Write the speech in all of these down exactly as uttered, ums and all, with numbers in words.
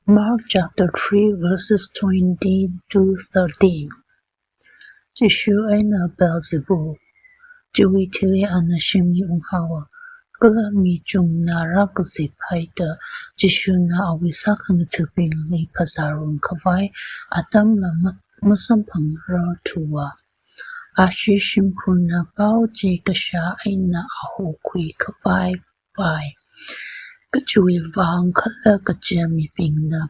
Mark chapter three, verses twenty to thirteen. Jishu eina Beelzebul. Chiwui thili ana shimli unghaowa. Kala mi chungna rākazip haida, Jishuna awui sākhangathabingli phazā rung khavai atamla ma-, masamphangrarthuwa. Ashi shimkhurna pao chi kashā eina a hokhui khavai pai. Kachiwui vang kala kaja mibingna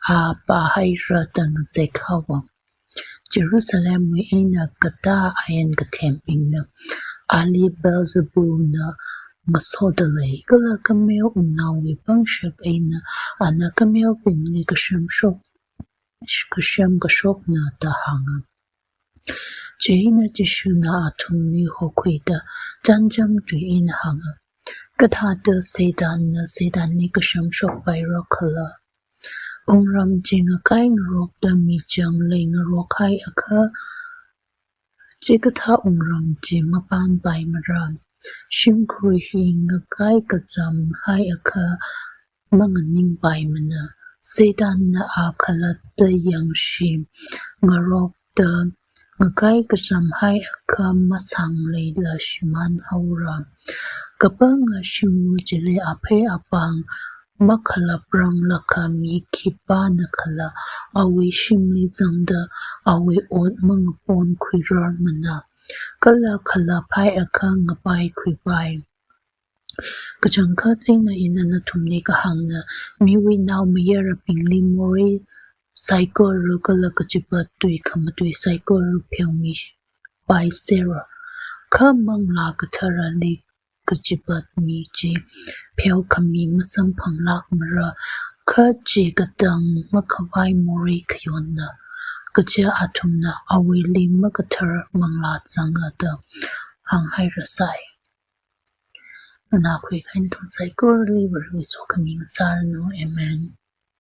a pāhaira da ngazek haowa. Jerusalemwui eina katā ain kathembingna ali Beelzebulna ngasoda lei, kala kameo wungnaowui pangshap eina ana kameobingli kashamshok, kashamkashokna da hānga. Chieina Jishuna athumli hokhuida chānjam tui eina hānga, Kathāda Satanna Satanli kashamshokpaira khala? Wungram chi ngakai ngarokda michang leingarokhai akha, chikathā wungram chi mapanpaimara. Shimkhur hi ngakai kazamhai akha manganingpaimana. Satanna a khalatta yangshi ngarokda ngakai kazamhai akha masāngleila shimānhaora. Kapanga shimwui chili aphei apāng makhalapranglakha mi khipāna khala awui shimli zangda awui ot mangaponkhuirarmana, kala khalapphai akha ngapaikhuipai. Kachangkhat eina ina nathumli kahāngna, miwui naomayarabingli morei saikora kala kachipat tui khamatui saikora pheomipaisera. Kha Manglā Katharali kachipat mi chi pheokhami masamphanglākmara, kha chi katang makhavai morei khayonna, kaja athumna awuili makathar manglā zanga da hānghairasai. Nganākhui kahai nathum saikorali Varewui sokhami ngasāranu. Amen.